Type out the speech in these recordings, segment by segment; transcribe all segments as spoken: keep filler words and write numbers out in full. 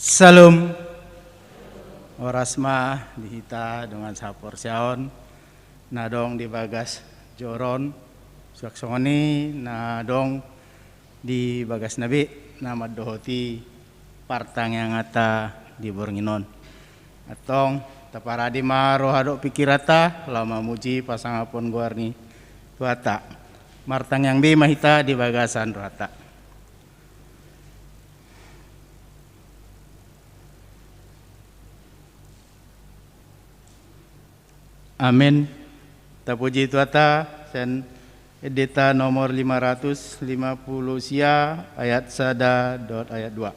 Syalom. Horas ma di hita dongan sahaporseaon na adong di bagas joro on, suang songon i na adong di bagasna be na mandohoti partangianganta di borngin on. Antong, taparade ma roha dohot pingkiranta laho mamuji pasangaphon goar ni Tuhanta. Martangiang be ma hita di bagasan rohanta. Amen. Tapuji Tuhanta, sian endenta nomor lima ratus lima puluh sia, ayat sada dohot ayat dua.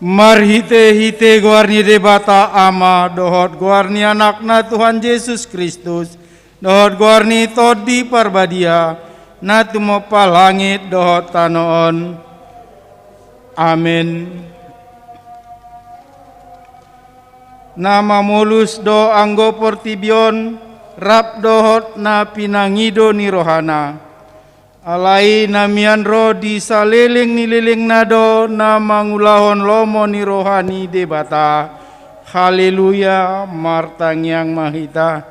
Marhitehite goar ni Debata Ama dohot goar ni Anakna Tuhan Jesus Kristus dohot goar ni Tondi Parbadia, na tumompa langit dohot tano on. Amen. Na mamolus do anggo portibi on rap dohot na pinangido ni rohana. Alai na mian ro di saleleng ni lelengna do na mangulahon lomo ni roha ni Debata. Haleluya, martangiang ma hita.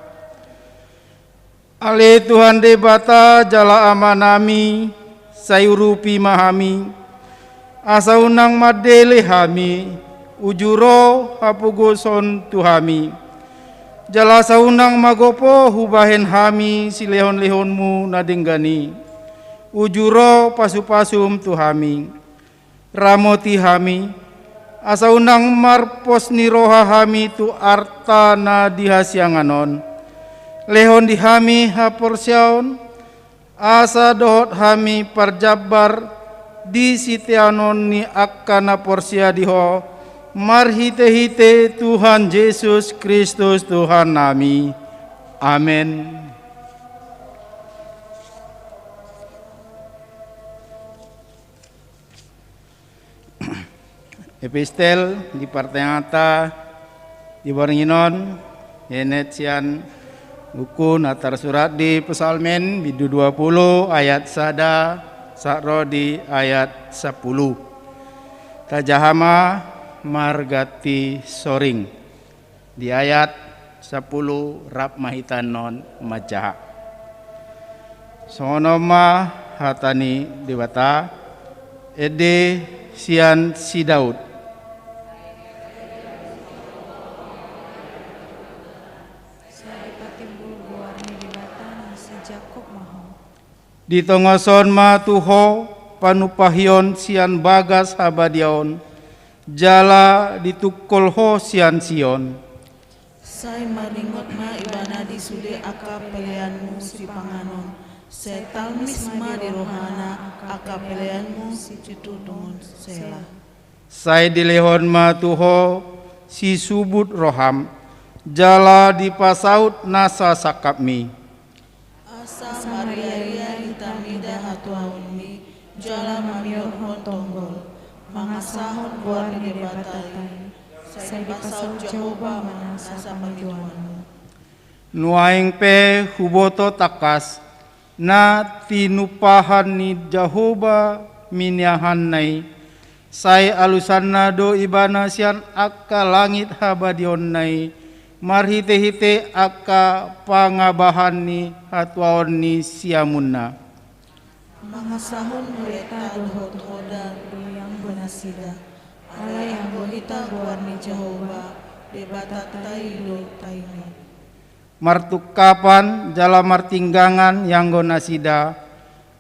Ale Tuhan Debata jala Amanami, sai urupi ma hami, asa unang mandele hami, uju ro hapogoson tu hami. Jala asa unang magopo hubahen hami silehonlehonmu na denggan i, uju ro pasupasum tu hami. Ramoti hami, asa unang marpos ni roha hami tu arta na di hasiangan on. Lehon di hami haporseaon, asa dohot hami parjambar di siteanon ni angka na porsea di Ho, marhitehite Tuhan Jesus Kristus Tuhannami. Amen. Epistel di partangianganta di borngin on, ennet sian buku na tarsurat di Psalmen, bindu dua puluh, ayat sada sahat ro di ayat sampulu. Tajaha ma marganti soring. Di ayat sampulu rap ma hita annon manjaha. Songon on ma hata ni Debata, ende sian si Daud. Sai patimbul goar ni Debata na si Jakob ma ho. Ditongason ma tu ho panumpahion sian bagas habadiaon, jala ditungkol ho sian Sion. Sai maringot ma ibana di sude angka peleanmu sipanganon, sai talmis ma di rohana angka peleanmu situtungon. Sela. Sai dilehon ma tu ho sisubut roham, jala dipasaut nasa sangkapmi. Asa mariaria hita mida hatuaonmi, jala mamiorhon tonggol, mangasahon goar ni Debata i, sai dipasaut Jahowa ma nasa pangajuanmu. Nuaeng pe huboto tangkas, na tinumpahan ni Jahowa miniahanna i, sai alusanna do ibana sian angka langit habadiaonna i, marhitehite angka pangabahan ni hatuaon ni siamunna. Mangasahon mureta dohot hoda do i anggo nasida, alai anggo hita goar ni Jahowa, Debatanta i do taingot. Martungkapan jala martinggangan ianggo nasida,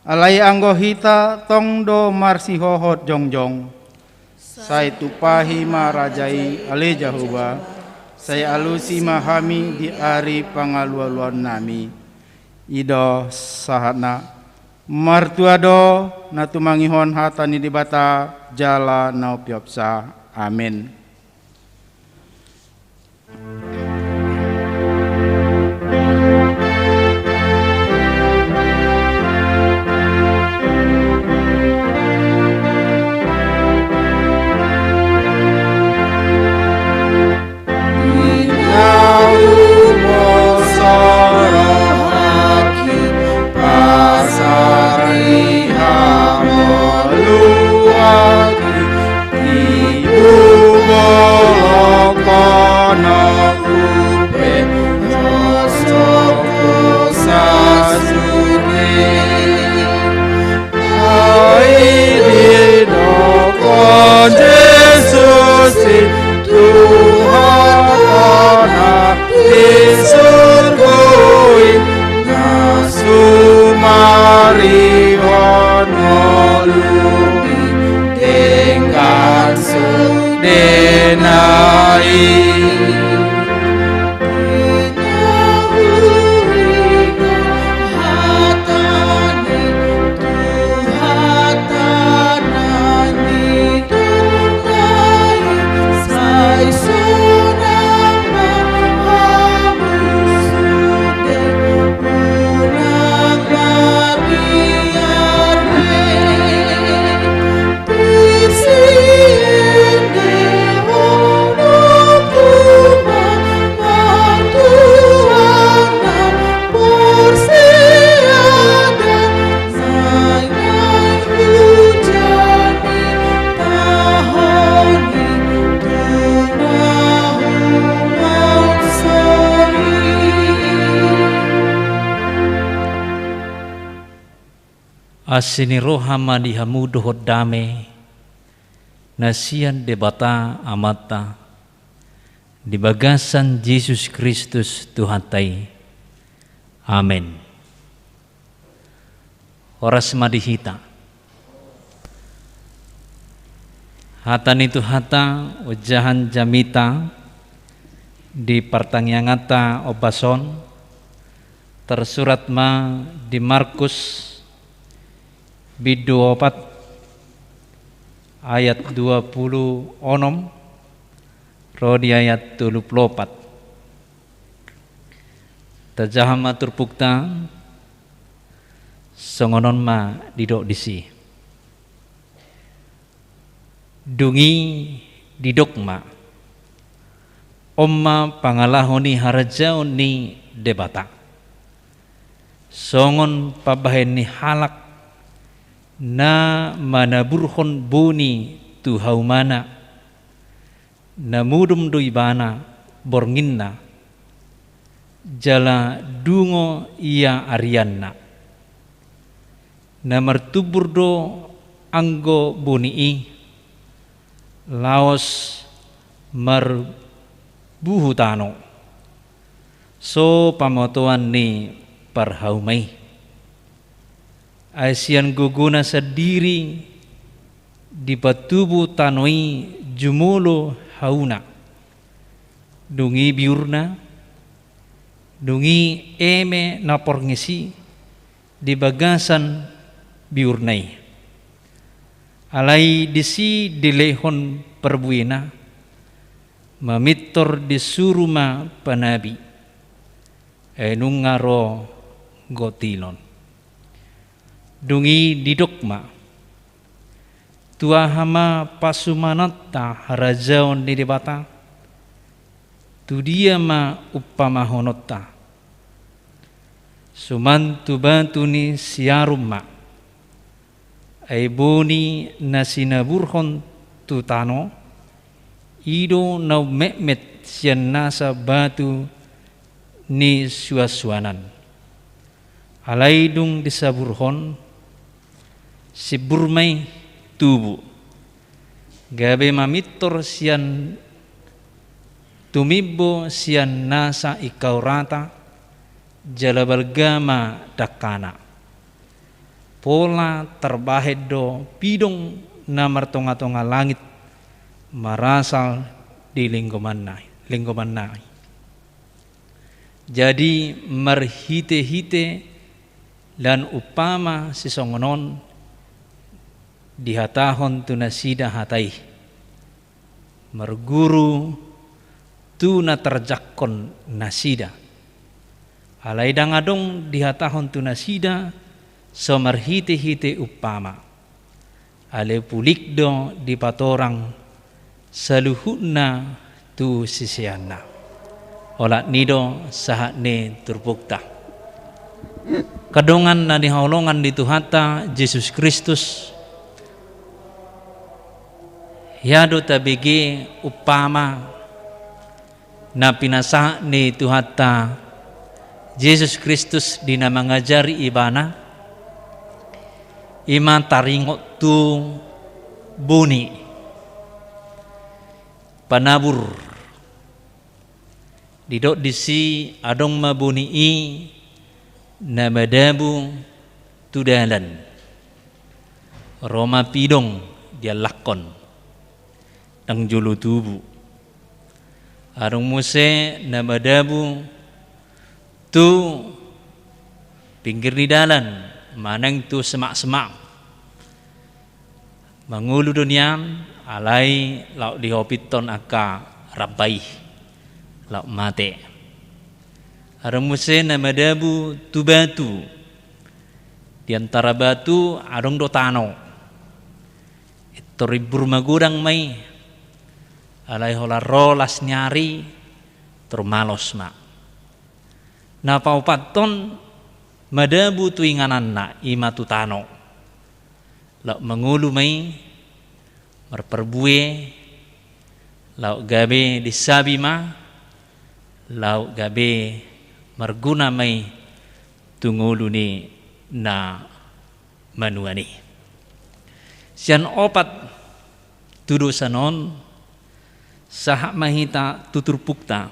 alai anggo hita tong do marsihohot jongjong. Sai tumpahi ma raja i ale Jahowa, sai alusi ma hami di ari pangalualuannami. I do sahatna. Martua do na tumangihon hata ni Debata jala na umpeopsa. Amen. Ai didok Jesus i, Tuhan Anak di surgo i, na sumarihon ngolumi denggan sudena i. Asi ni roha ma di hamu dohot dame na sian Debata Amanta di bagasan Jesus Kristus Tuhanta i. Amen. Horas ma di hita. Hata ni Tuhanta ojahan jamita di partangianganta ombas on, tarsurat ma di Markus bindu opat ayat dua pulu onom ro di ayat tolu pulu opat. Tajaha ma turpukta, songon on ma didok disi. Dung i didok ma, on ma pangalaho ni harajaon ni Debata. Songon pambahen ni halak na manaburhon buni tu haumana, na modom do ibana bornginna, jala dungo ia arianna. Na martumbur do anggo buni i, laos marbuhu tano, so pamotoan ni parhauma i. Ai sian gogona sandiri dipatubu tano i jumolo hauna. Dung i biurna, dung i eme na porngis i di bagasan biurna i. Alai disi dilehon parbuena, mamintor disuru ma panabi, ai nunga ro gotilon. Dung i didok ma: Tu aha ma pasumanonta harajaon ni Debata? Tu dia ma umpamahononta? Suman tu batu ni siarum ma. Ai boni na sinaburhon tu tano, i do na ummetmet sian nasa batu ni suansuanan. Alai dung disaburhon, simbur ma i tubu, gabe mamintor sian, tumimbo sian nasa ingkau rata, jala balga ma dangkana. Pola tarbahen do pidong na martongatonga langit marasal di linggomanna, linggomanna i. Jadi marhitehite lan umpama sisongon on dihatahon tu nasida hata i, marguru tu na tarjangkon nasida. Alai ndang adong dihatahon tu nasida so marhitehite umpama. Alai pulik do dipatorang saluhutna tu siseanna. Olat ni do sahat ni turpukta. Angka dongan na hinaholongan ni Tuhanta Jesus Kristus, hea do tabege umpama na pinasahat ni Tuhanta Jesus Kristus di na mangajari Ibana, i ma taringot tu boni panabur. Didok disi adong ma boni i na madabu tu dalan. Ro ma pidong diallakkon, ndang jolo tubu. Adong muse na madabu tu pinggir ni dalan, manang tu semak-semak. Mangolu do nian, alai laho dihophithon angka ramba i, laho mate. Adong muse na madabu tu batu. Di antara batu adong do tano. Tor imbur magodang ma i, alai holan ro las ni ari, tor malos ma. Na paopathon madabu tu ingananna, i ma tu tano. Laho mangolu ma i, marparbue, laho gabe disabi ma, laho gabe marguna ma i tu ngolu ni na manuan i. Sian opat tudosan on, sahat ma hita tu turpukta.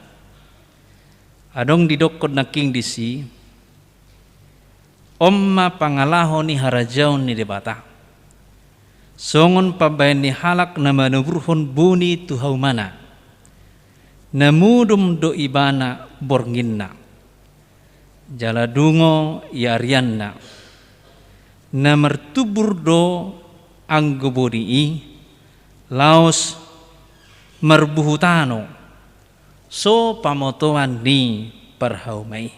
Adong didokkon nangkin disi, on ma pangalaho ni harajaon ni Debata. Songon pambahen ni halak na manaburhon boni tu haumana, na modom do ibana bornginna. Jala dungo iarianna, na martumbur do anggo boni i, laos marbuhu tano, so pamotoan ni parhauma i.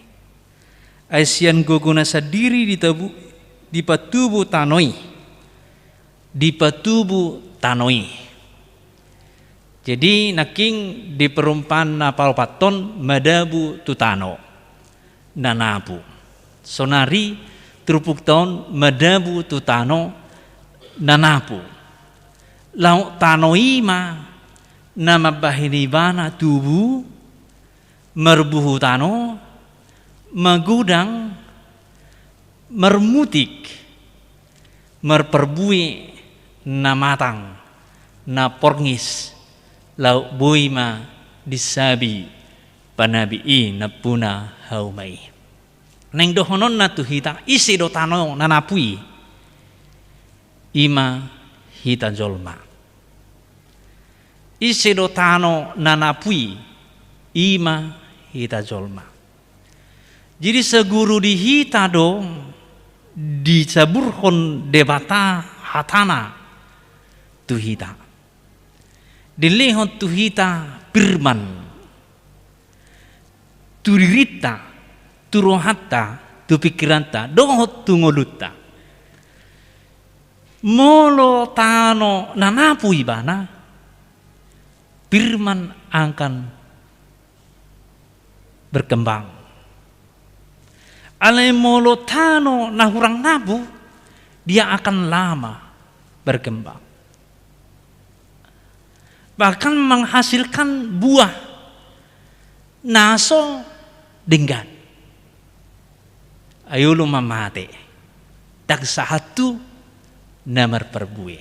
Ai sian gogona sandiri ditabu-, dipatubu tano i. Dipatubu tano i. Jadi, nangkin di perumpamaan na paopathon madabu tu tano na napu. Sonari turpukta on madabu tu tano na napu. Laho tano i ma na mambahen ibana tubu, marbuhu tano, magodang, marmutik, marparbue na matang, na porngis, laho boi ma disabi panabi i nampuna hauma i. Naeng dohononna tu hita, ise do tano na napu i? I ma hita jolma. Ise do tano na napu i? I ma hita jolma. Jadi saguru di hita do dicaburhon Debata hatana tu hita. Dilehon tu hita firman. Tu dirinta, tu rohanta, tu pingkiranta, dohot tu ngolunta. Molo tano na napu ibana, firman akan berkembang. Alai molo tano na hurang napu, dia akan lama berkembang. Bahkan menghasilkan buah na so denggan. Ai olo ma mate, ndang sahat tu na marparbue.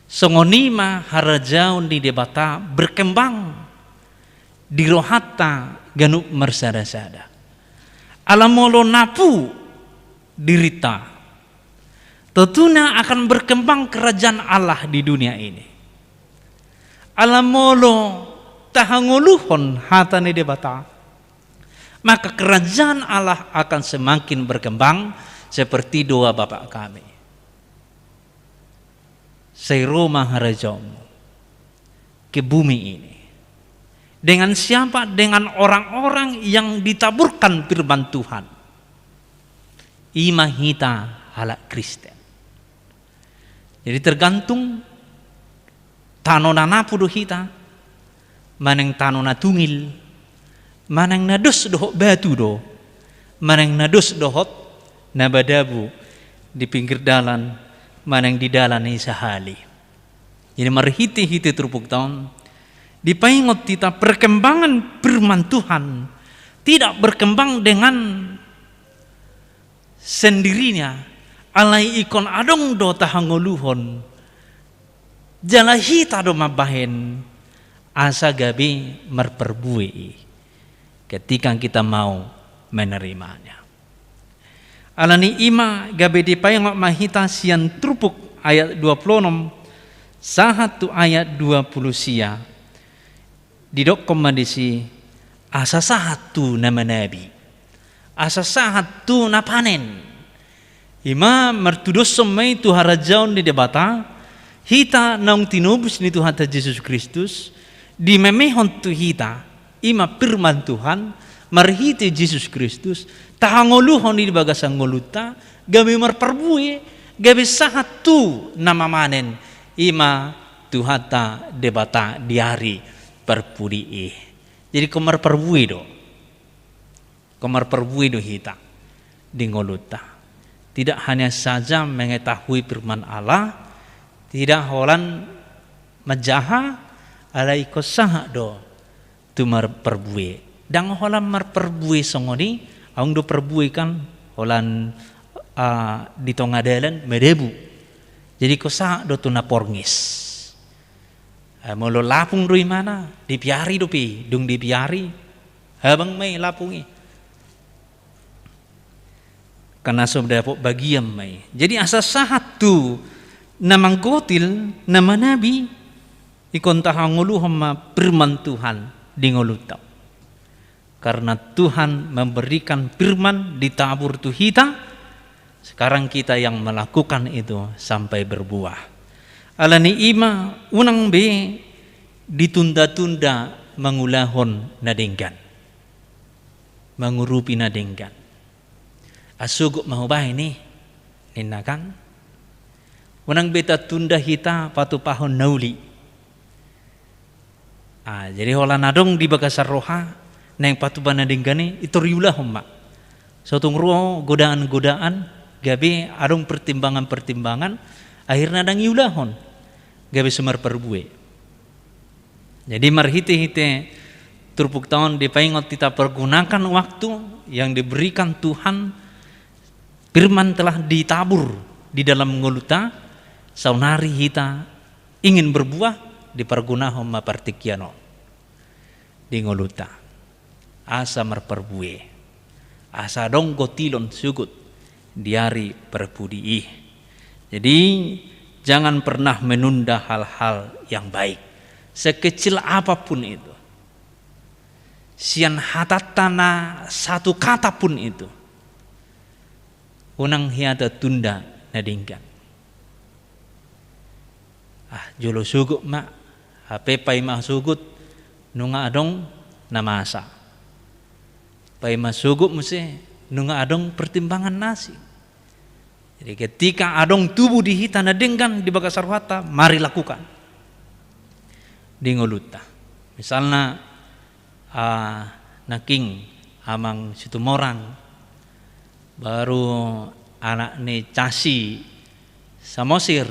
Songon i ma harajaon ni Debata berkembang di rohanta ganup marsada-sada. Ala molo napu dirinta, totuna akan berkembang kerajaan Allah di dunia ini. Ala molo tahangoluhon hata ni Debata, maka kerajaan Allah akan semakin berkembang seperti doa Bapa kami. Sai ro ma harajaonmu ke bumi ini. Dengan siapa? Dengan orang-orang yang ditaburkan firman Tuhan. I ma hita halak Kristen. Jadi tergantung tano na napu do hita, manang tano na tungil, manang na dos dohot batu do, manang na dos dohot na madabu di pinggir dalan, manang di dalan i sahali. Jadi marhite-hite turpukta on, dipaingot hita perkembangan firman Tuhan tidak berkembang dengan sendirinya, alai ingkon adong do tahangoluhon. Jala hita do mambahen asa gabe marparbue i ketika kita mau menerimanya. Alani i ma gabe dipaingot ma hita sian turpuk ayat dua puluh enam sahat tu ayat dua puluh sia. Didokkon ma disi, asa sahat tu na manabi, asa sahat tu na panen. I ma martudoshon ma i tu harajaon ni Debata, hita naung tinobus ni Tuhanta Jesus Kristus, dimemehon tu hita, i ma firman Tuhan, marhite Jesus Kristus, tahangoluhon i di bagasan ngolunta, gabe marparbue, gabe sahat tu na mamanen, i ma Tuhanta Debata di ari parpudi i. Jadi ingkon marparbue do. Ingkon marparbue do hita di ngolunta. Tidak hanya saja mengetahui firman Allah, tidak holan manjaha, alai ingkon sahat do tu marparbue. Ndang holan marparbue songon i, adong do parbue kan holan, ah, di tonga dalan madabu. Jadi ingkon sahat do tu na porngis. Ah, molo lapung do imana, dipiari dope, dung dipiari, habang ma i lapung i. Kan na so dapot bagian ma i. Jadi asa sahat tu na manggotil, na manabi, ingkon tahangoluhon ma firman Tuhan di ngolunta. Karena Tuhan memberikan firman ditabur tu hita, sekarang kita yang melakukan itu sampai berbuah. Alani i ma unang be ditunda-tunda mangulahon na denggan, mangurupi na denggan. Asugut ma hubahen i, ninna kan. Unang be tatunda hita patupahon na uli. Ah, jadi holan adong di bagasan roha, naeng patupa na denggan i, i tor iulahon ma. Sotung ro godaan-godaan, gabe adong pertimbangan-pertimbangan, akhirna ndang iulahon, gabe so marparbue. Jadi marhite-hite turpukta on dipaingot hita pergunakan waktu yang diberikan Tuhan, firman telah ditabur di dalam ngolunta, saonari hita ingin berbuah, dipargunahon ma partingkian on di ngolunta. Asa marparbue, asa adong gotilon sugut di ari parpudi i. Jadi, jangan pernah menunda hal-hal yang baik, sekecil apapun itu. sian hatanta na satu kata pun itu, unang hita tunda na denggan. Ah, jolo sogot ma, hape paima sogot nunga adong na masa. Paima sogot muse nunga adong pertimbangan na asing. Jadi ketika adong tubu di hita na denggan di bagasan rohanta, mari lakukan di ngolunta. Misalna, ah, nangkin Amang Situmorang, baru anak ni Casi Samosir,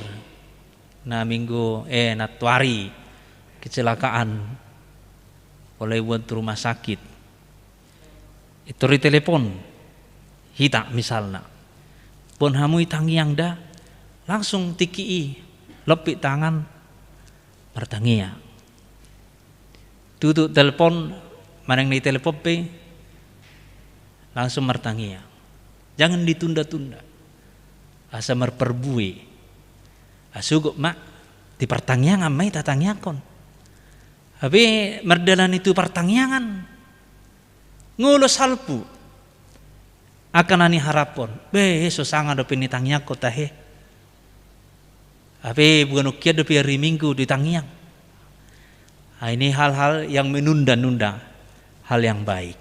na minggu, eh, na tuari kecelakaan, pola diboan tu rumah sakit. Itu ditelepon hita misalna. Boan hamu i tangiang da, langsung tingki i, lompit tangan, martangiang. Tutup telepon, manang na ditelepon pe, langsung martangiang. Jangan ditunda-tunda. Asa marparbue. Asa sogot ma, di partangiangan ma i tatangiangkon. Hape mardalani tu partangiangan, ngolu salpu angka na niharaphon. Be, so sanga dope nitangiangkon tahe. Hape bukan ukian dope ari Minggu ditangiang. Ah, ini hal-hal yang menunda-nunda hal yang baik.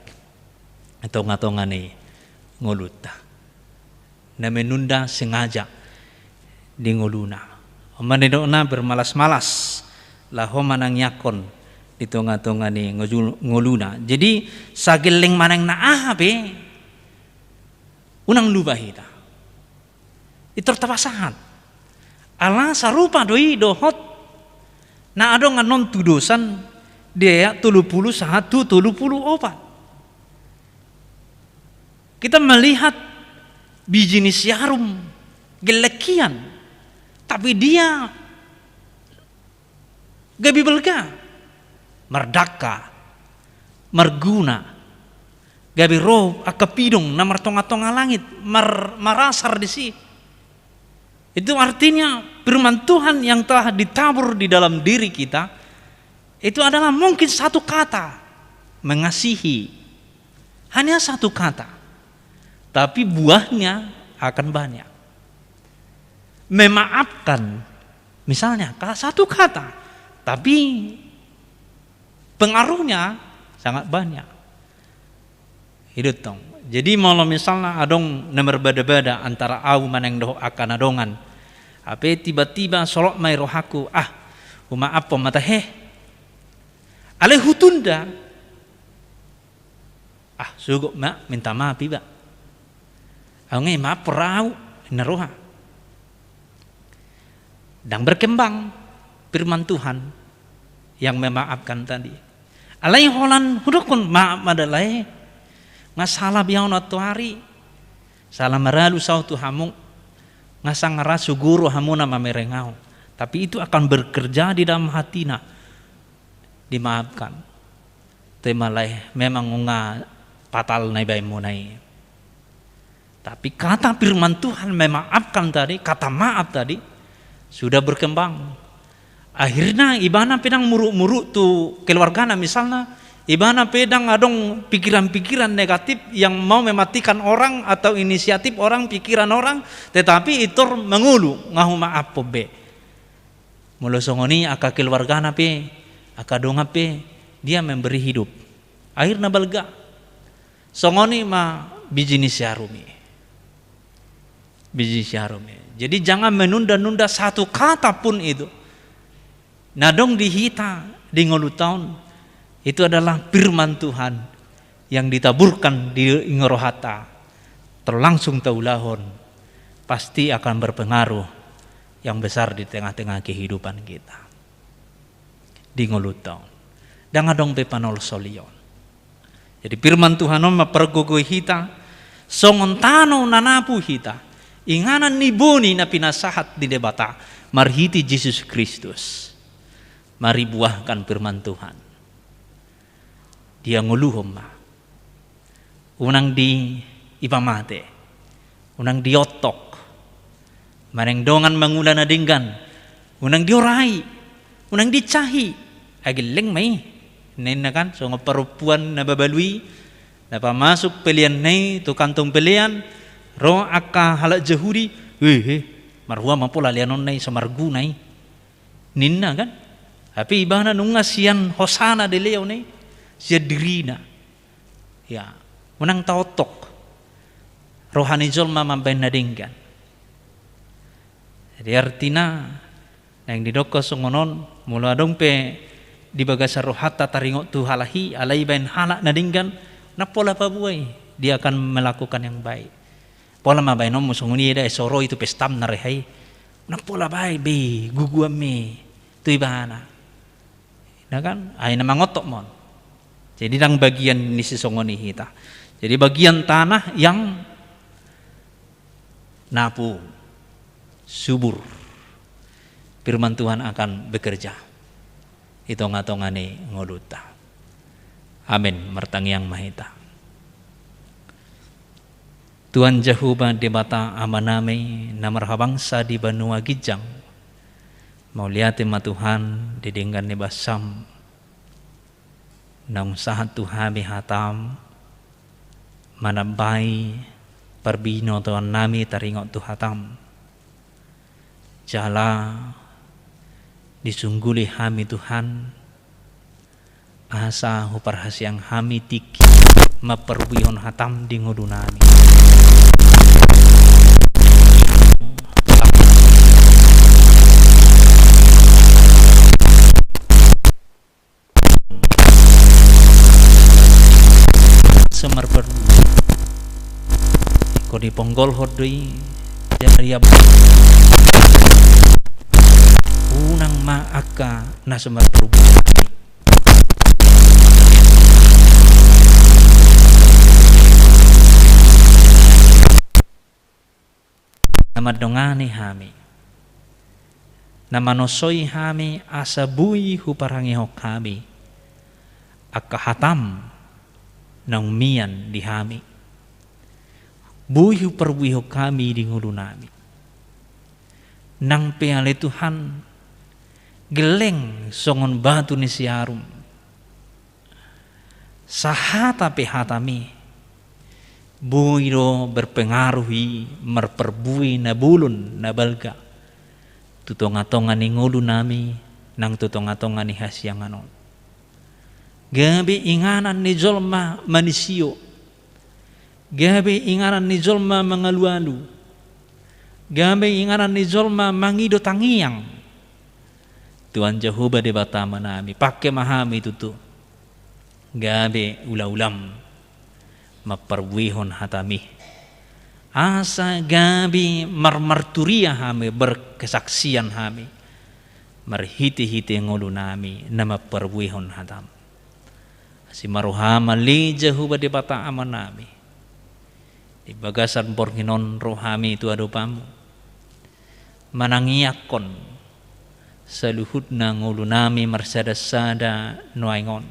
Tonga-tonga ni ngolunta. Na menunda sengaja di ngoluna. On ma nidokna bermalas-malas laho manangiangkon di tonga-tonga ni ngoju-, ngoluna. Jadi, sagelleng manang na aha pe, unang lupa hita. Itu tapasahat. Ala sarupa do i dohot na adong annon tudosan di ayat tolu pulu sahat tu tolu pulu opat. Kita melihat biji ni si harum, gellek hian, tapi dia gabe balga, mardangka, marguna, gabe ro angka pidong na martonga-tonga langit, mar-, marasar disi. Itu artinya firman Tuhan yang telah ditabur di dalam diri kita, itu adalah mungkin satu kata, mengasihi. Hanya satu kata. Tapi buahnya akan banyak. Memaafkan, misalnya, ka-, satu kata. Tapi pengaruhnya sangat banyak. I do tong. Jadi molo misalna adong na marbada-bada antara au manang dohot angka na dongan. Hape tiba-tiba solot ma i rohangku, ah, humaafhon ma tahe. Alai hutunda. Ah, sogot ma, minta maaf iba. Au nge maaf ra au, ninna roha. Ndang berkembang firman Tuhan yang memaafkan tadi. Alai holan hudokkon maaf ma da lae. Nga sala be au na tuari. Sala maralus au tu hamu. Nga sanga ra suguru hamu na mamereng au. Tapi itu akan bekerja di dalam hatina. Dimaafkan. Te ma lae, memang nunga fatal na ibaen muna i. Tapi kata firman Tuhan memaafkan tadi, kata maaf tadi, sudah berkembang. Akhirnya ibana pe ndang muruk-muruk tu keluargana misalna, ibana pe ndang adong pikiran-pikiran negatif yang mau mematikan orang atau inisiatif orang, pikiran orang, tetapi i tor mangolu, nga humaafhon be. Molo songon i angka keluargana pe, angka dongan pe, dia memberi hidup. Akhirna balga. Songon i ma biji ni si harum i. Biji ni si harum i. Jadi jangan menunda-nunda satu kata pun itu. Na adong di hita, di ngolunta on, itu adalah firman Tuhan yang ditaburkan di, di rohanta, terlangsung taulahon, pasti akan berpengaruh yang besar di tengah-tengah kehidupan kita. Di ngolunta on. Ndang adong be panolsolion. Jadi firman Tuhan on mampargogoi hita, songon tano na napu hita, inganan ni boni na pinasahat ni Debata, marhite Jesus Kristus. Mari buahkan firman Tuhan. Dia ngoluhon ma. Unang di ipamate. Unang diontok. Manang dongan mangula na denggan. Unang diorai. Unang dicahi. Ai gelleng ma i. Ninna kan, songon parompuan na mabalu i, na pamasuk peleanna i tu kantong pelean, ro angka halak Jahudi, "Weh, eh, marhua ma pola leanonna i, so marguna i," ninna kan. Tapi ibana nunga sian hosana dilean i, sian dirina. Ya, unang taotok roha ni jolma mambahen na denggan. Jadi artina, naeng didokkon songon on, molo adong pe di bagasan rohanta taringot tu halak i, alai ibahen halak na denggan, unang pola paboa i, dia akan melakukan yang baik. Pola ma baenonmu songon i, eda, so ro i tu pestam na reha i, unang pola baen be guguanmi tu ibana. Nah kan, ai na mangotok ma on. Jadi ndang bagian ni sisongon i hita. Jadi bagian tanah yang napu, subur. Firman Tuhan akan bekerja di tonga-tonga ni ngolunta. Amin. Martangiang ma hita. Tuhan Jahowa Debata Amanami na marhabangsa di banua ginjang, mauliate ma Tuhan di denggan ni basam, naung sahat tu hami hatam, manambai parbinotoannami taringot tu hatam. Jala disungguli hami Tuhan, asa huparhaseang hami tingki mamparbuehon hatam di ngolunami. Semarparbue. Ingkon diponggolhon do i, jala diampehon. Unang ma angka na so marparbue. Na mandongani hami, na manosoi hami asa boi huparangehon hami angka hatam naung mian di hami. Boi huparbuehon hami di ngolunami. Nang pe ale Tuhan, gelleng songon batu ni siarum. Sahata pe hatami, boi do berpengaruh i marparbue na bolon na balga tu tonga-tonga ni ngolunami, nang tu tonga-tonga ni hasiangan on. Gabe inganan ni jolma manisio, gabe inganan ni jolma mangalualu, gabe inganan ni jolma mangido tangiang. Tuhan Jahowa Debata Amanami, pangke ma hami tutu gabe ula-ulam mamparbuehon hatami. Asa gabe marmarturia hami, berkesaksian hami marhite-hite ngolunami na mamparbuehon hatam. Asi ma roham ale Jahowa Debata Amanami, di bagasan borngin on ro hami tu adopanmu, manangiangkon saluhutna ngolunami marsada-sada nuaeng on.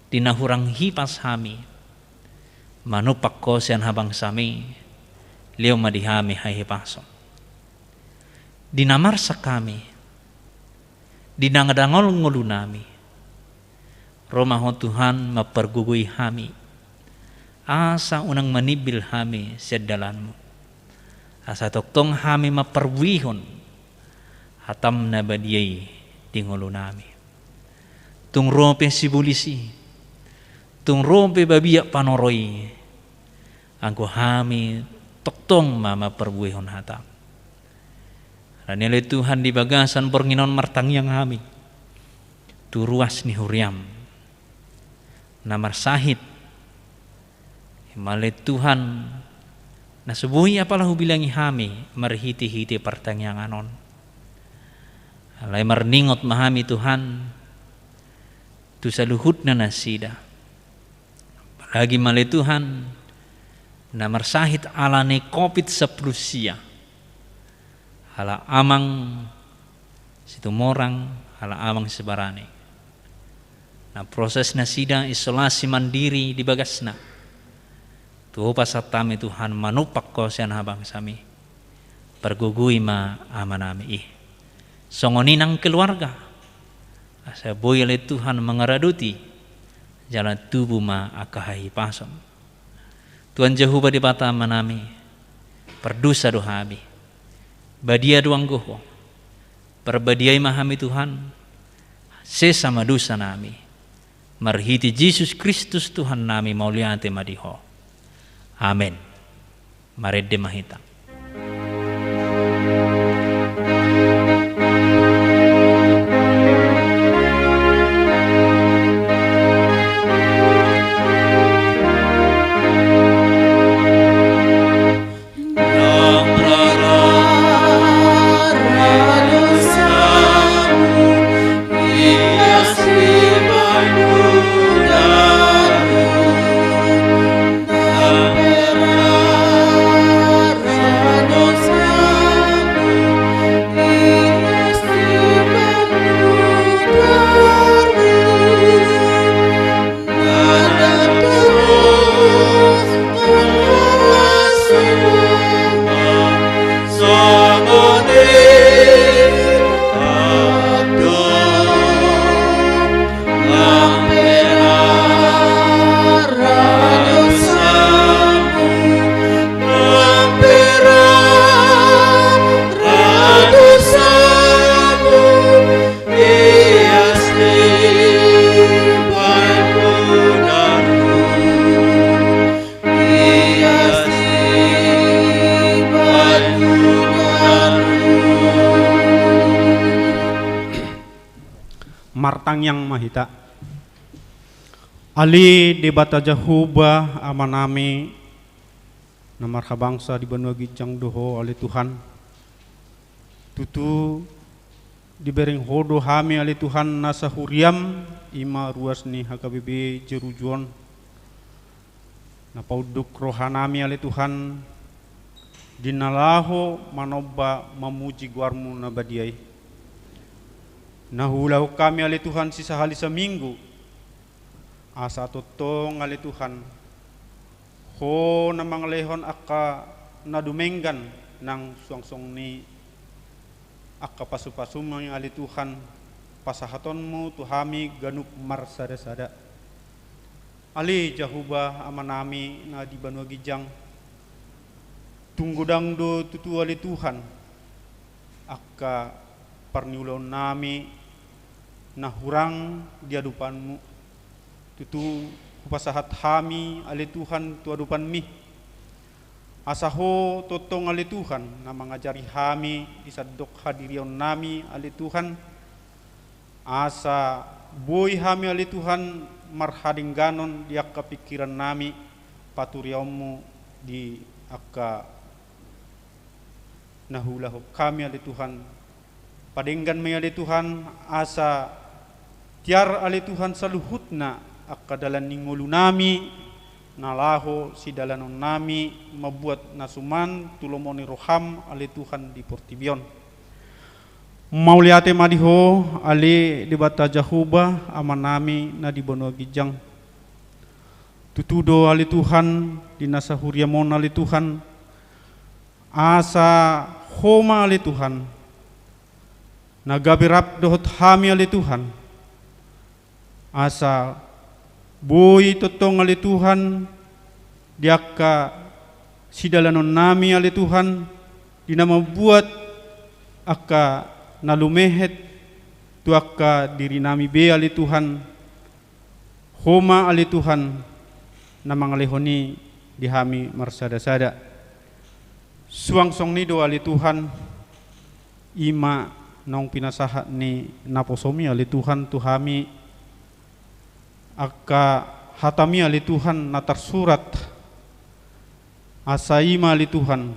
Di na hurang hipas hami manumpak Ho sian habangsami, lehon ma di hami hahipason. Di na marsak hami, di na dangol ngolunami, ro ma Ho Tuhan mampargogoi hami, asa unang manimbil hami sian dalanmu, asa tongtong hami mamparbuehon hatam na badia i di ngolunami. Tung ro pe sibolis i, tung ro pe babiat panoro i, anggo hami tongtong ma mamparbuehon hatam. Alani ale Tuhan, di bagasan borngin on martangiang hami tu ruas ni huriam na marsahit. Ima ale Tuhan, na so boi apala hubilangi hami marhite-hite partangiangan on. Alai marningot ma hami Tuhan tu saluhutna nasida. Apalagi ma ale Tuhan, na marsahit alani covid sampulu sia, halak amang Situmorang, halak amang Sibarani. Na proses nasida isolasi mandiri di bagasna. Tu Ho pasahat hami Tuhan, manumpak Ho sian habangsami. Pargogoi ma amanami i. Songon i nang keluarga. Asa boi ale Tuhan mangaradoti, jala tubu ma angka hahipason. Tuhan Jahowa Debata Amanami, pardosa do hami. Badia do anggo Ho. Parbadiai ma hami Tuhan, sesa ma dosanami. Marhite Jesus Kristus Tuhannami, mauliate ma di Ho. Amen. Marende ma hita. Martangiang ma hita. Ale Debata Jahowa Amanami, na marhabangsa di banua ginjang do Ho ale Tuhan. Tutu dibereng Ho do hami ale Tuhan nasa huriaM, i ma ruas ni H K B P Jerujuon. Na paunduk rohanami ale Tuhan, di na laho manomba mamuji goarMu na badia i. Na huulahon hami ale Tuhan sisahali saminggu, asa tongtong ale Tuhan, Ho na mangalehon angka na dumenggan nang suang songon i angka pasupasuMi ale Tuhan, pasahatonMu tu hami ganup marsadasada. Ale Jahowa Amanami na di banua ginjang, tung godang do tutu ale Tuhan angka parniulaonnami na hurang di adopanMu. Tutu hupasahat hami ale Tuhan tu adopanMi. Asa Ho tongtong ale Tuhan na mangajari hami di sandok hadirionnami ale Tuhan. Asa boi hami ale Tuhan marhadengganon di angka pingkirannami, paturiaonMu di angka na huulahon hami ale Tuhan. Padenggan ma i ale Tuhan, asa tiar ale Tuhan saluhutna angka dalan ni ngolunami, na laho sidalanonnami mambuat na suman tu lomo ni rohaM ale Tuhan di portibi on. Mauliate ma di Ho ale Debata Jahowa Amanami na di banua ginjang. Tutu do ale Tuhan, di na sahuriaM on ale Tuhan, asa Ho ma ale Tuhan na gabe rap dohot hami ale Tuhan. Asa boi tongtong ale Tuhan di angka sidalanonnami ale Tuhan, di na mambuat angka na lumehet tu angka dirinami be ale Tuhan. Ho ma ale Tuhan na mangalehon i di hami marsadasada. Suang songon i do ale Tuhan, i ma naung pinasahat ni naposoMi ale Tuhan tu hami, angka hataMi ale Tuhan na tarsurat. Asa i ma ale Tuhan,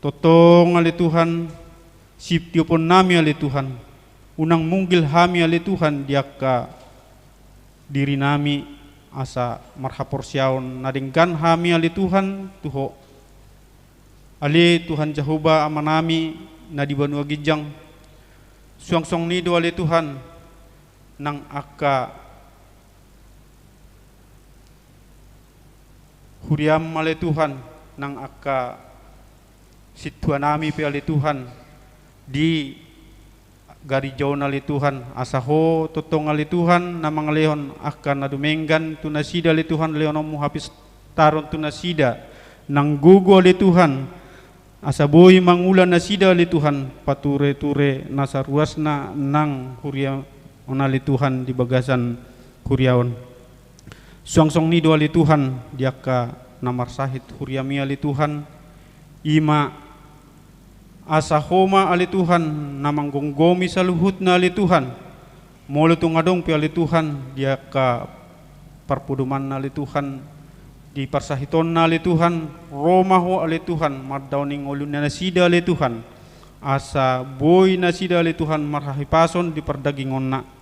tongtong ale Tuhan, sitioponnami ale Tuhan, unang munggil hami ale Tuhan di angka dirinami, asa marhaporseaon na denggan hami ale Tuhan tu Ho. Ale Tuhan Jahowa Amanami na di banua ginjang, suang songon i do ale Tuhan nang angka huriaM ale Tuhan, nang angka sintuanami pe ale Tuhan, di garijaon ale Tuhan, asa Ho tongtong ale Tuhan na mangalehon angka na dumenggan tu nasida ale Tuhan, lehononmu hapistaron tu nasida nang gogo ale Tuhan, asa boi mangula nasida ale Tuhan, patureture na saruasna nang huria on ale Tuhan di bagasan huria on. Suang songon i do ale Tuhan, di angka na marsahit huriami ale Tuhan, i ma asa Ho ma ale Tuhan na manggomgomi saluhutna ale Tuhan. Molo tung adong pe ale Tuhan, di angka parpodomanna ale Tuhan, di parsahitonna ale Tuhan, ro ma Ho ale Tuhan, mandaoni ngolu ni nasida ale Tuhan. Asa boi nasida ale Tuhan marhahipason di pardagingonna.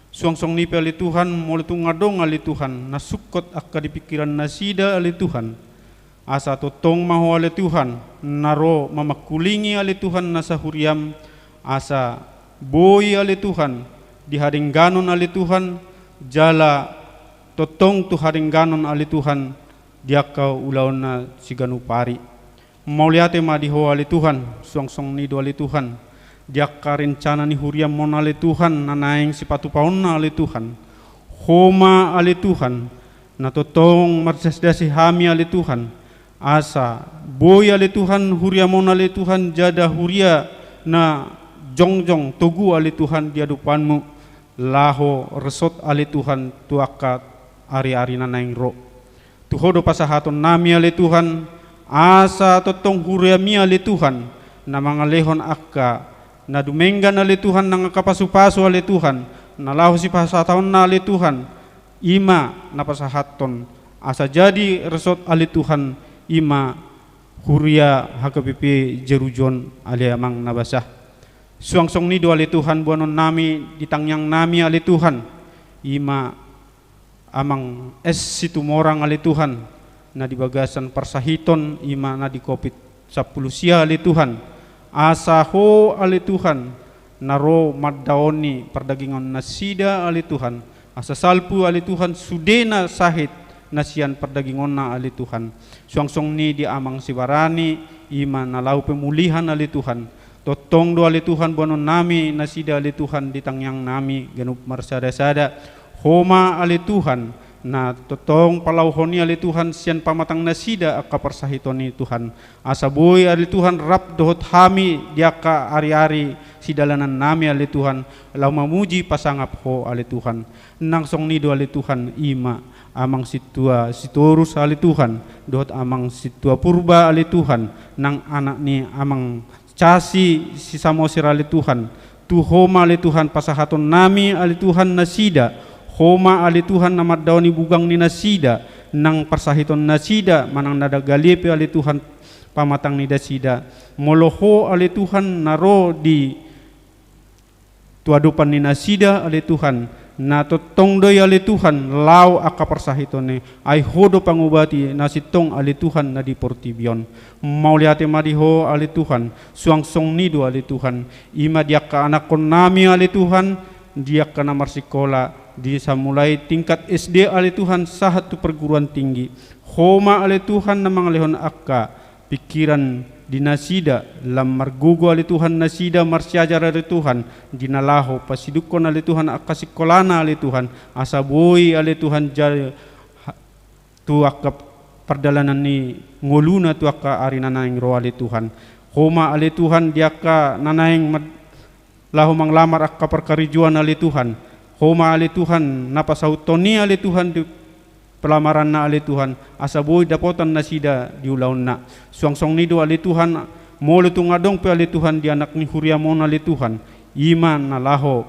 Suang songon i pe ale Tuhan, molo tung adong ale Tuhan, na sungkot angka di pingkiran nasida ale Tuhan. Asa tongtong ma Ho ale Tuhan, na ro mamangkulingi ale Tuhan na sahuriam, asa boi ale Tuhan, di hadengganon ale Tuhan, jala tongtong tu hadengganon ale Tuhan, di angka ulaonna siganup ari. Mauliate ma di Ho ale Tuhan, suang songon i do ale Tuhan. Di angka rencana ni huriam on ale Tuhan, na naeng sipatupaonna ale Tuhan. Ho ma ale Tuhan, na tongtong marsiasdasi hami ale Tuhan. Asa, boi ale Tuhan, huriam on ale Tuhan, jala huria na jongjong togu ale Tuhan di adopanmu. Laho resot ale Tuhan tu angka ari-ari na naeng ro. Tu Ho do pasahatonnami ale Tuhan, asa tongtong huriami ale Tuhan, na mangalehon angka na dumenggan ale Tuhan, nang angka pasupasu ale Tuhan, na laho sipasahatonna ale Tuhan, i ma na pasahathon, asa jadi resot ale Tuhan, i ma huria H K B P Jerujon ale Amang na basa. Suang songon i do ale Tuhan boanonnami di tangiangnami ale Tuhan, i ma Amang S Situmorang ale Tuhan, na di bagasan parsahiton i ma na di Covid sampulu sia ale Tuhan. Asa Ho ale Tuhan, na ro mandaoni pardagingon nasida ale Tuhan. Asa salpu ale Tuhan sudena sahit na sian pardagingonna ale Tuhan. Suang songon i di Amang Sibarani, i ma na laho pemulihan ale Tuhan. Tongtong do ale Tuhan boanonnami nasida ale Tuhan di tangiangnami ganup marsada-sada. Ho ma ale Tuhan, na tongtong palauhon i ale Tuhan sian pamatang nasida angka parsahiton i Tuhan. Asa boi ale Tuhan rap dohot hami di angka ari-ari sidalanannami ale Tuhan, laho mamuji pasangap Ho ale Tuhan. Nang songon i do ale Tuhan i ma Amang Sintua Sitorus ale Tuhan, dohot Amang Sintua Purba ale Tuhan, nang anak ni Amang Casi si Samosir ale Tuhan, tu Ho ma ale Tuhan pasahatonnami ale Tuhan nasida, Ho ma ale Tuhan na mandaoni bugang ni nasida, nang parsahiton nasida, manang na dagalie pe ale Tuhan pamatang ni nasida, molo Ho ale Tuhan na ro di tu adopan ni nasida ale Tuhan, na tongtong do i ale Tuhan, laho angka parsahiton i, ai Ho do pangobati na sintong ale Tuhan na di portibi on. Mauliate ma di Ho ale Tuhan, suang songon i do ale Tuhan, i ma di angka anakkonnami ale Tuhan, di angka na marsikola, di samulai tingkat S D ale Tuhan, sahat tu perguruan tinggi. Ho ma ale Tuhan na mangalehon angka pingkiran di nasida, lam margogo ale Tuhan nasida marsiajar ale Tuhan, di na laho pasidungkon ale Tuhan angka sikolana ale Tuhan, asa boi ale Tuhan ja-, ha-, tu angka pardalanan ni ngoluna tu angka ari na naeng ro ale Tuhan. Ho ma ale Tuhan di angka na naeng mad-, laho manglamar angka parkarejoan ale Tuhan. Ho ma ale Tuhan na pasauthon i ale Tuhan di palamaranna ale Tuhan, asa boi dapotan nasida di ulaonna. Suang songon i do ale Tuhan, molo tung adong pe ale Tuhan di anak ni huriam on ale Tuhan, i ma na laho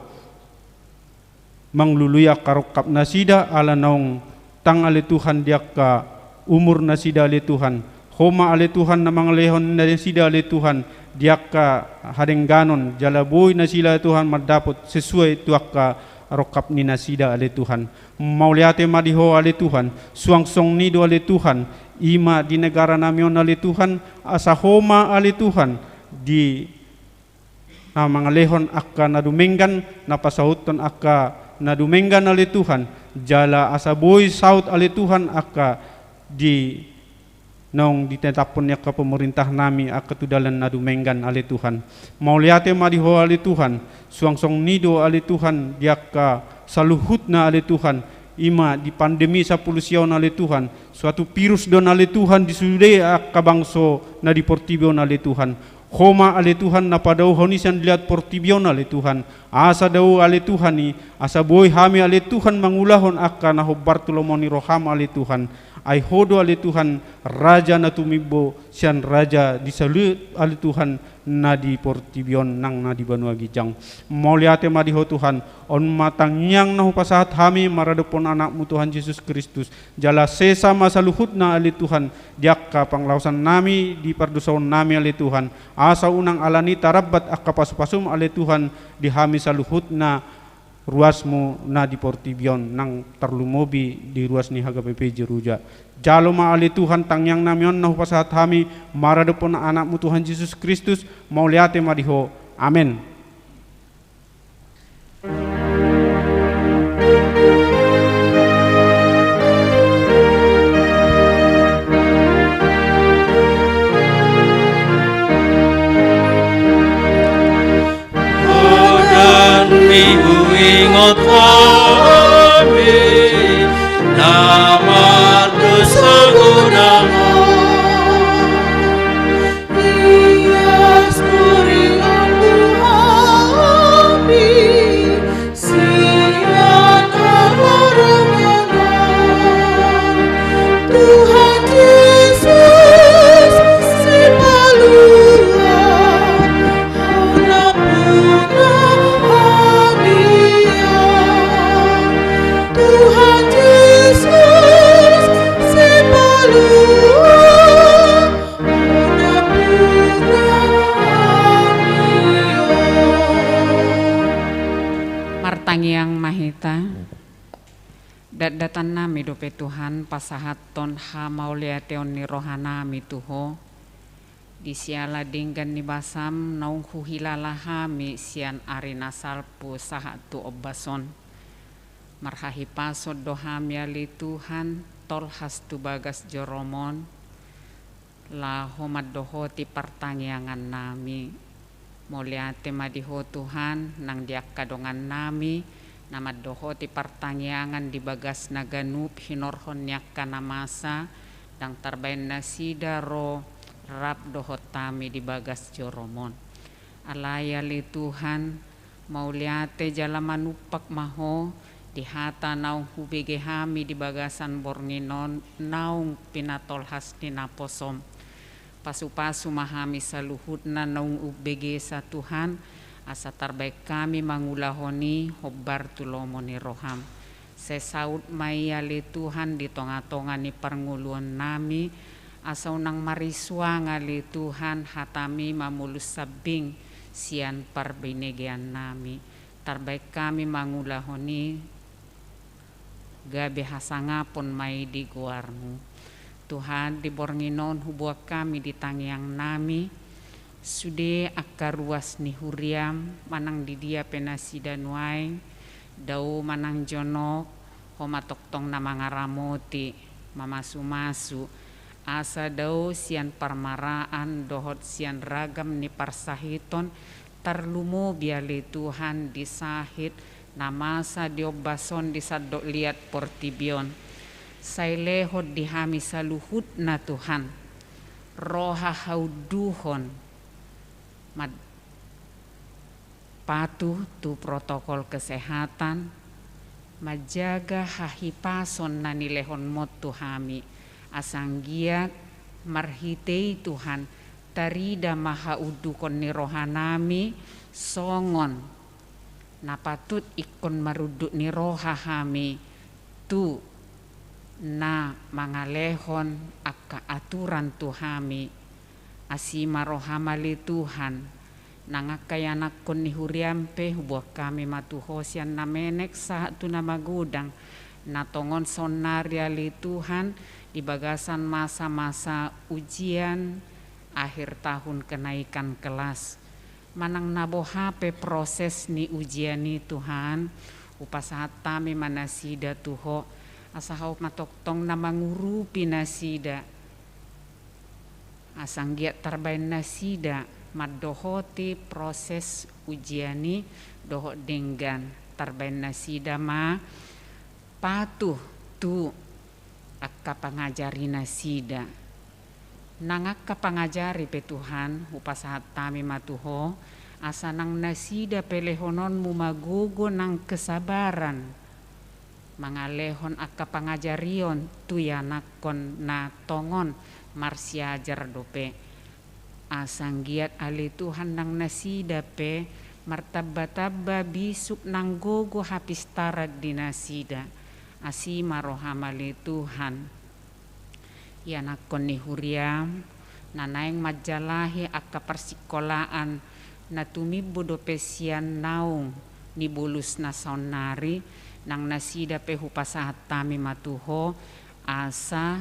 manglului angka rongkap nasida ala naung tang ale Tuhan di angka umur nasida ale Tuhan. Ho ma ale Tuhan na mangalehon nasida ale Tuhan di angka hadengganon, jala boi nasida ale Tuhan mandapot sesuai tu angka rongkap ni nasida ale Tuhan. Mauliate ma di Ho ale Tuhan, suang songon i do ale Tuhan, i ma di negaranami on ale Tuhan, asa Ho ma ale Tuhan, di na mangalehon angka na dumenggan, na pasauthon angka na dumenggan ale Tuhan, jala asa boi saut ale Tuhan angka di naung ditetaphon ni angka pemerintah nami angka tu dalan na dumenggan ale Tuhan. Mauliate ma di Ho ale Tuhan, suang songon i do ale Tuhan di angka saluhutna ale Tuhan, i ma di pandemi sampulu sia on ale Tuhan, suatu virus do on ale Tuhan di sude angka bangso na di portibi on ale Tuhan. Ho ma ale Tuhan na padaohon i sian liat portibi on ale Tuhan, asa dao ale Tuhan i, asa boi hami ale Tuhan mangulahon angka na hombar tu lomo ni roham ale Tuhan. Ai Ho do ale Tuhan raja na tumimbo sian raja di saluhut ale Tuhan na di portibi on nang na di banua ginjang. Mauliate ma di Ho Tuhan. On ma tangiang na hupasahat hami maradophon Anakmu Tuhan Jesus Kristus. Jala sesa ma saluhutna ale Tuhan di angka pangalaosan nami, di pardosaon nami ale Tuhan, asa unang alani tarambat angka pasupasum ale Tuhan di hami saluhutna ruasmu na di portibi on nang tarlumobi di ruas ni H K B P Jeruja. Jalo ma ale Tuhan tangiang nami on na hupasahat hami maradophon Anakmu Tuhan Jesus Kristus. Mauliate ma di Ho. Amen. Godang ni huingot hami na mardosa godang on. Ias huringot hami sian hamoraon. Tuhan Jesus, Sipalua, ampuna hami. Tuhan Jesus, Sipalua, ampuna hami. Martangiang ma hita. Datdatan nami dope Tuhan pasahathon hamauliateon ni roha nami tu Ho, di siala denggan ni basam naung huhilala hami sian ari na salpu sahat tu ombas on. Marhahipason do hami ale Tuhan tolhas tu bagas jorom on, laho mandohoti partangiangan nami. Mauliate ma di Ho Tuhan, nang di angka dongan nami na mandohoti partangiangan di bagasna ganup hinorhon ni angka na masa, ndang tarbaen nasida ro rap dohot hami di bagas jorom on. Alai ale Tuhan, mauliate jala manumpak ma Ho di hata naung hubege hami di bagasan borngin on naung pinatolhas ni naposom. Pasupasu ma hami saluhutna naung umbegesa Tuhan, asa tarbaen hami mangulahon i hombar tu lomo ni roham. Sai saut ma i ale Tuhan di tongatonga ni parngoluon nami, asa unang marisuang ale Tuhan hatami mamolus sambing sian parbinegean nami. Tarbaen hami mangulahon i gabe hasangapon ma i di goarmu. Tuhan, di borngin on huboan hami di tangiang nami sude angka ruas ni huriam, manang di dia pe nasida nuaeng, dao manang jonok, Ho ma tongtong na mangaramoti, mamasumasu, asa dao sian parmaraan dohot sian ragam ni parsahiton tarlumobi ale Tuhan di sahit na masa di ombas on di sandok liat portibi on. Sai lehon di hami saluhutna Tuhan roha haunduhon, mad- patuh tu protokol kesehatan, manjaga hahipason na nilehonmu tu hami, asa anggiat marhite i Tuhan, tarida ma haundukon ni roha nami, songon na patut ingkon marunduk ni roha hami tu na mangalehon angka aturan tu hami. Asi ma roham ale Tuhan, nang angka ianakhon ni huriam pe huboan hami ma tu Ho sian na menek sahat tu na magodang, na tongon saonnari ale Tuhan di bagasan masa-masa ujian akhir tahun kenaikan kelas. Manang na boha pe proses ni ujian i Tuhan, hupasahat hami ma nasida tu Ho, asa Ho ma tongtong na mangurupi nasida. Asa anggiat tarbaen nasida mandohoti proses ujian i dohot denggan, tarbaen nasida ma patuh tu angka pangajari nasida. Nang angka pangajari pe Tuhan, hupasahat hami ma tu Ho, asa nang nasida pe lehononmu ma gogo nang kesabaran mangalehon angka pangajarion tu ianakkon na tongon marsiajar dope. Asa anggiat ale Tuhan nang nasida pe martamba-tamba bisuk nang gogo hapistaran di nasida. Asi ma roham ale Tuhan. Ianakkon ni huriam na naeng manjalahi angka parsikolaan na tumimbo dope sian naung ni bolus na saonnari, nang nasida pe hupasahat hami ma tu Ho, asa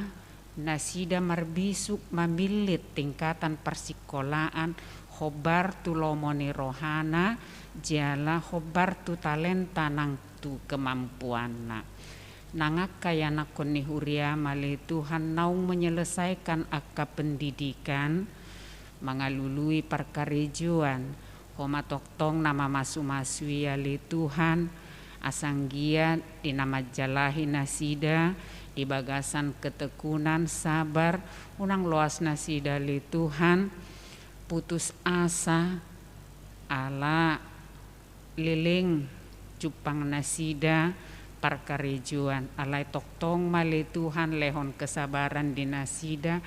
nasida marbisuk mamillit tingkatan parsikolaan hombar tu lomo ni rohana, jala hombar tu talenta nang tu kemampuanna. Nang angka ianakkon ni huriam ale Tuhan naung menyelesaikan angka pendidikan, mangalului parkarejoan, Ho ma tongtong na mamasu-masu i ale Tuhan, asa anggiat di na manjalahi nasida di bagasan ketekunan, sabar, unang loas nasida ale Tuhan putus asa ala leleng jumpang nasida parkarejoan. Alai tongtong ma ale Tuhan lehon kesabaran di nasida,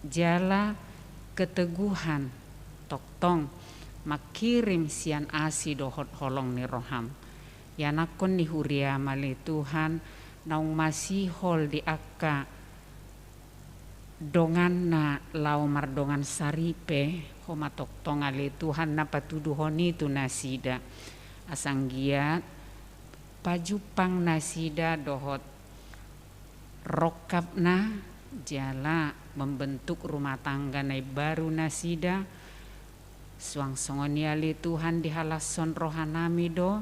jala keteguhan tongtong mangkirim sian asi dohot holong ni roham. Ianakkon ni huriam ale Tuhan naung masihol di angka donganna laho mardongan saripe, Ho ma tongtong ale Tuhan na patuduhon i tu nasida. Asa anggiat pajumpang nasida dohot rongkapna jala membentuk rumah tangga na imbaru nasida. Suang songon i ale Tuhan dihalashon rohanami do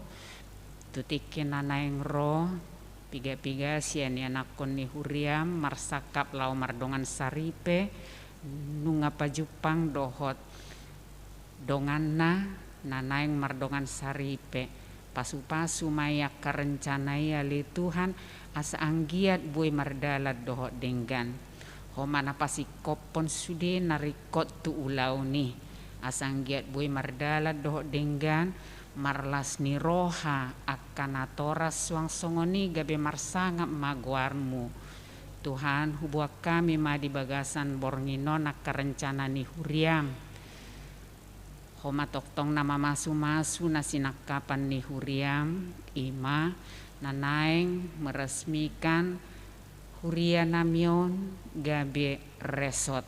tu tingki na naeng ro, piga-piga sian ianakkon ni huriam marsangkap laho mardongan saripe, nunga pajumpang dohot donganna na naeng mardongan saripe. Pasu-pasu ma i angka rencana i ale Tuhan, asa anggiat boi mardalan dohot denggan. Ho ma na pasingkophon sude na ringkot tu ulaon i, asa anggiat boi mardalan dohot denggan, marlas ni roha angka natoras, suang songon i gabe marsangap ma goarmu. Tuhan, huboan hami ma di bagasan borngin on angka rencana ni huriam. Ho ma tongtong na mamasu-masu na sinangkapan ni huriam, i ma na naeng meresmikan hurianami on gabe resort.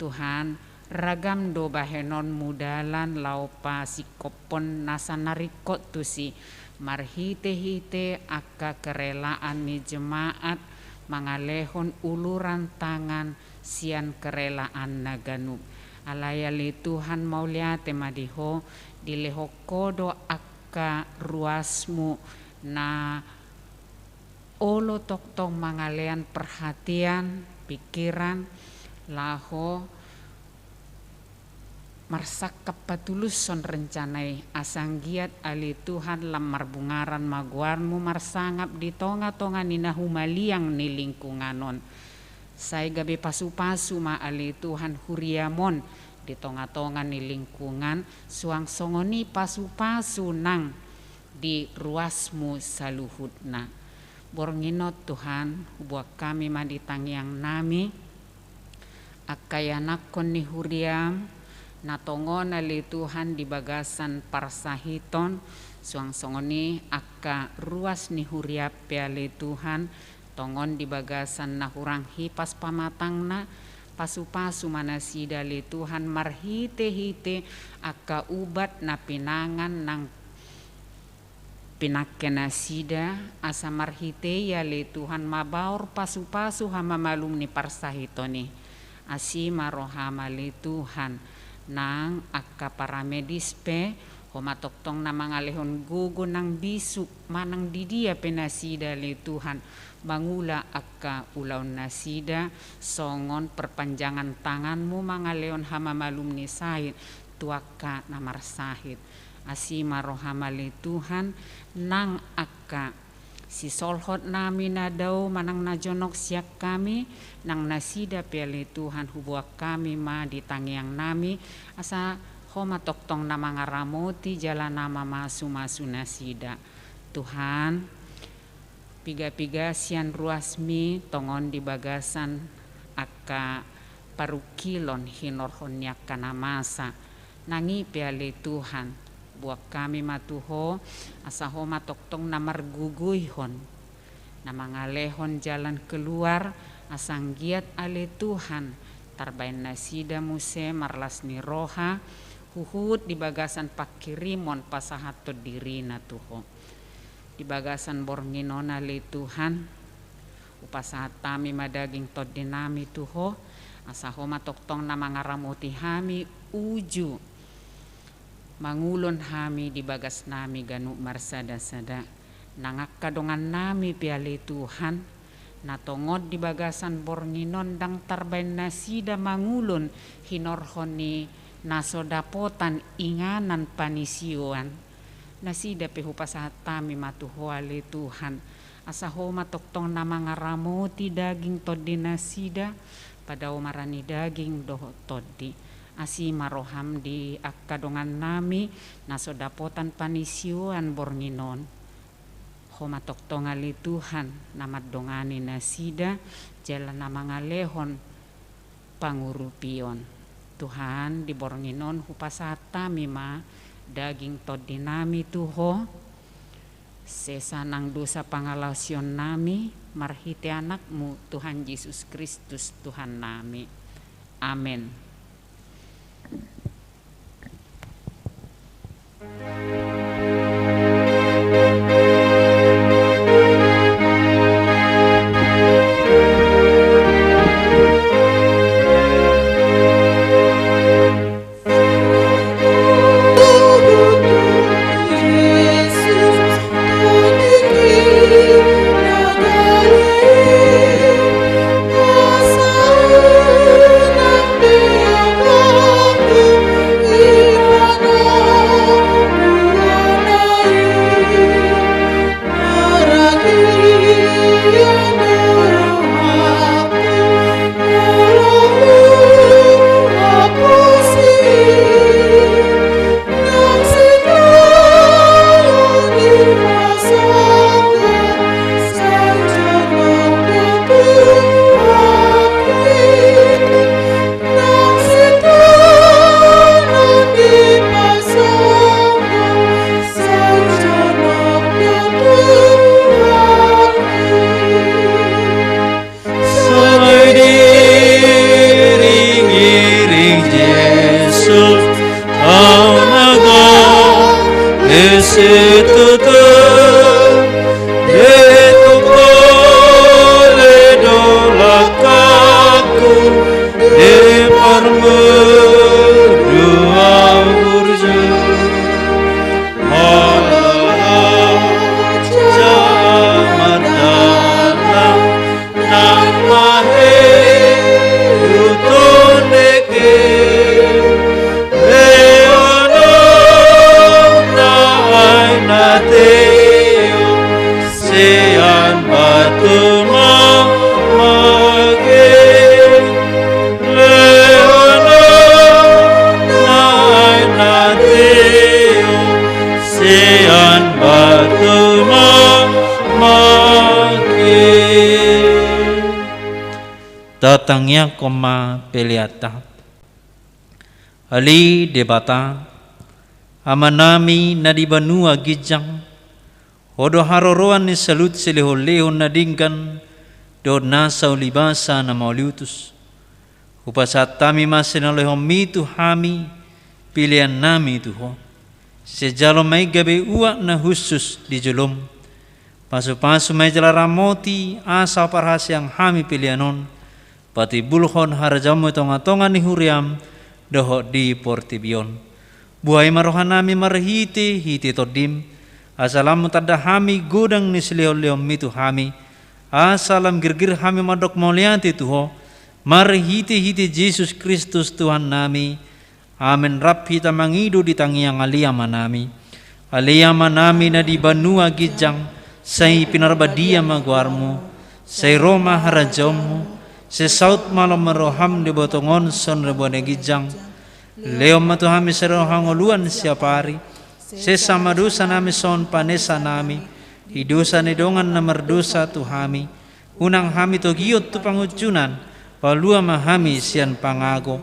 Tuhan, ragam do bahenonmu dalan laho pasingkophon nasa na ringkot tusi, marhite-hite angka kerelaan ni jemaat mangalehon uluran tangan sian kerelaan na ganup. Alai ale Tuhan, mauliate ma di Ho, dilehon Ho do angka ruasmu na olo tongtong mangalean perhatian, pikiran, laho marsangkap patulushon rencana i, asa anggiat ale Tuhan lam marbungaran ma goarmu marsangap di tonga-tonga ni na humaliang ni lingkungan on. Sai gabe pasu-pasu ma ale Tuhan huriam on di tonga-tonga ni lingkungan, suang songon i pasu-pasu nang di ruasmu saluhutna. Borngin on Tuhan, huboan hami ma di tangiangnami angka ianakkon ni huriam na tongon ale Tuhan di bagasan parsahiton, suang songon i angka ruas ni huriam pe ale Tuhan tongon di bagasan na hurang hipas pamatangna. Pasu-pasu ma nasida ale Tuhan marhite-hite angka ubat na pinangan nang pinangke nasida, asa marhite i ale Tuhan mabaor pasu-pasu hamamalum ni parsahiton i. Asi ma roham ale Tuhan. Nang angka paramedis pe, Ho ma tongtong na mangalehon gogo nang bisuk manang di dia pe nasida ale Tuhan, mangula angka ulaonnasida, songon perpanjangan tanganmu mangalehon hamamalum ni sahit tu angka na marsahit. Asi ma roham ale Tuhan, nang angka sisolhotnami na dao manang na jonok sian hami, nang nasida pe ale Tuhan huboan hami ma di tangiangnami, asa Ho ma tongtong na mangaramoti jala na mamasumasu nasida. Tuhan, piga-piga sian ruasmi tongon di bagasan angka parungkilon hinorhon ni angka na masa. Nang i pe ale Tuhan, boan hami ma tu Ho, asa Ho ma tongtong na margogoihon, na mangalehon jalan keluar, asa anggiat ale Tuhan, tarbaen nasida muse marlas ni roha, huhut di bagasan pangkirimon pasahathon dirina tu Ho. Di bagasan borngin on ale Tuhan, hupasahat hami ma daging tondinami tu Ho, asa Ho ma tongtong na mangaramoti hami uju mangulon hami di bagasnami ganup marsada-sada. Nang angka dongannami pe ale Tuhan, na tongon di bagasan borngin on ndang tarbaen nasida mangulon hinorhon ni na so dapotan inganan panisioan. Nasida pe hupasahat hami ma tu Ho ale Tuhan, asa Ho ma tongtong na mangaramoti daging tondinasida, padao marani daging dohot tondi. Asi ma roham di angka dongannami na so dapotan panisioan borngin on. Ho ma tongtong ale Tuhan na mandongani nasida, jala na mangalehon pangurupion. Tuhan, di borngin on hupasahat hami ma daging tondinami tu Ho, sesa nang dosa pangalaosionnami, marhite Anakmu Tuhan Jesus Kristus Tuhannami. Amen. Sai diiringiring Jesus, au na gabe situtu, de tung pola do langkangku, de parmudu au burju. Molo au jala mardalan, nang mahe utondeke, lehonon na ai na tio, sian batu mamage. Lehonon na ai na tio, sian batu mamage. Tatangiangkon ma peleanta. Ale Debata, Amanami na di banua ginjang, Ho do haroroan ni saluhut silehonlehon na denggan dohot nasa ulibasa na mauliutus. Hupasahat hami ma sian na lehonmi tu hami, peleannami tu Ho. Sijalo ma i gabe uap na hushus di jolom. Pasupasu ma i jala ramoti asa parhaseang hami pelean on patimbulhon harajaonmu di tongatonga ni huriam dohot di portibi on. Buhai ma rohanami marhitehite Tondim, asa lam tanda hami godang ni silehonlehonmi tu hami, Asa lam girgir hami mandok mauliate tu Ho, marhitehite Jesus Kristus Tuhannami. Amen. Rap hita mangido di tangiang Ale Amanami. Ale Amanami na di banua ginjang, sai pinarbadia ma goarMu, sai ro ma harajaonMu, sai saut ma lomo ni rohaM di botoh on songon na di banua ginjang. Lehon ma tu hami sadari on hangoluan siapari. Sesa ma dosanami songon panesanami di dosa ni dongan na mardosa tu hami. Unang hami togihon tu pangunjunan, palua ma hami sian pangago.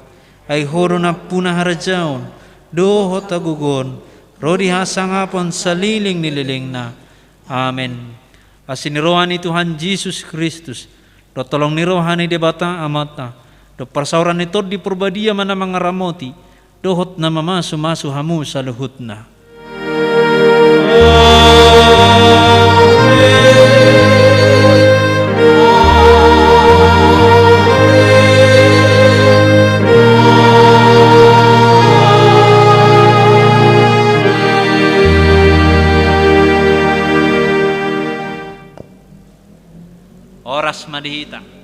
Ai Ho do nampuna harajaon dohot hagogoon ro di hasangapon saleleng ni lelengna. Amen. Asi ni roha ni Tuhan Jesus Kristus, dohot holong ni roha ni Debata Amanta, dohot parsaoran ni Tondi Parbadia ma na mangaramoti dohot na mamasumasu hamu saluhutna. Horas ma di hita.